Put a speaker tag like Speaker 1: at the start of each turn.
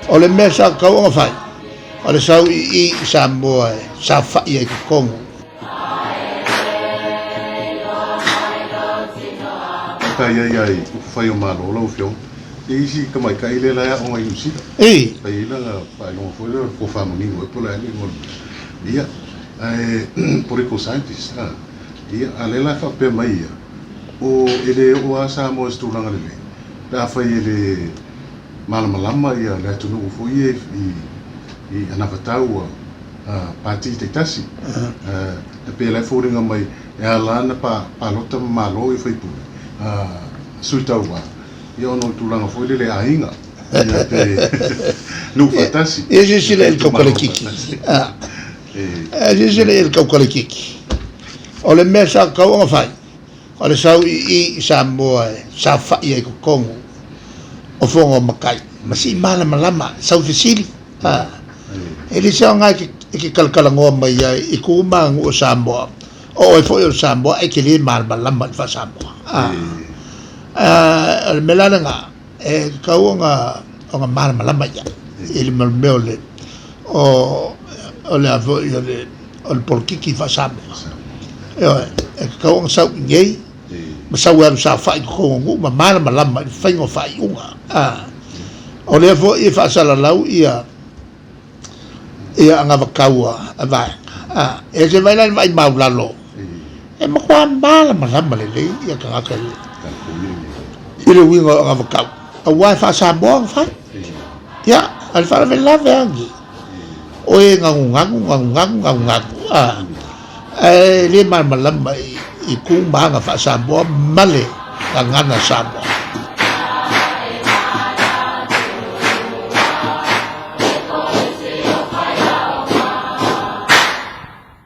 Speaker 1: O le mea sa tatau ona fai, o le sau i i i Samoa e saofai ai i totonu.
Speaker 2: Sa i ai lava i upufai o Malo lau Afioga, e i ai isi tamaitai lea la e aoga i Niu Sila. Sa i ai lana faailoga foi lea o le tofa manino ea po o le a le igoa o le mea. Ia, ae political scientist, a. Ia, a o lea la e faapea mai ia, o, e le oo lava Samoa i se tulaga lelei pe afai e le malamalama ia le atunuu foi ia i anavatau a Pati taitasi. E pei la e foliga mai e ala ona palota ma malo ia faipule, sui tauva, ia ona o le tulaga foi lele aiga, ia pe nuu faatasi.
Speaker 1: Ia silasila i le taukalakiki. Silasila i le taukalakiki. O le mea sa tatau ona fai, O le sau i i i Samoa e saofai ai i totonu o fono a matai ma sii malamalama, sau fesili. A, e le se aoga e te talatalanoa mai ai i tu ma aganuu o Samoa, o oe foi o le Samoa ae te le malamalama i le faa-Samoa. A, o le mea la lena, e tatau ona malamalama ia i le mea o le, o le a foi o le, o le polokiki faa-Samoa. Ioe, e tatau ona sau i inei, ma sau e alu saofai i totonu o nuu ma malamalama i le faiga o faaiuga. A, o lea foi e faasalalau ia ia anavatau a vaega. A, e ese mai la le vaai maulalo, e matua malamalama lelei ia tagata i le uiga o anavatau, aua e faa-Samoa ona fai. Ia, a o le faalavelave lava lenei. O e ganuganu, ganuganu, ganuganu, a, ae le malamalama i tu ma aga faa-Samoa ma le gagana Samoa.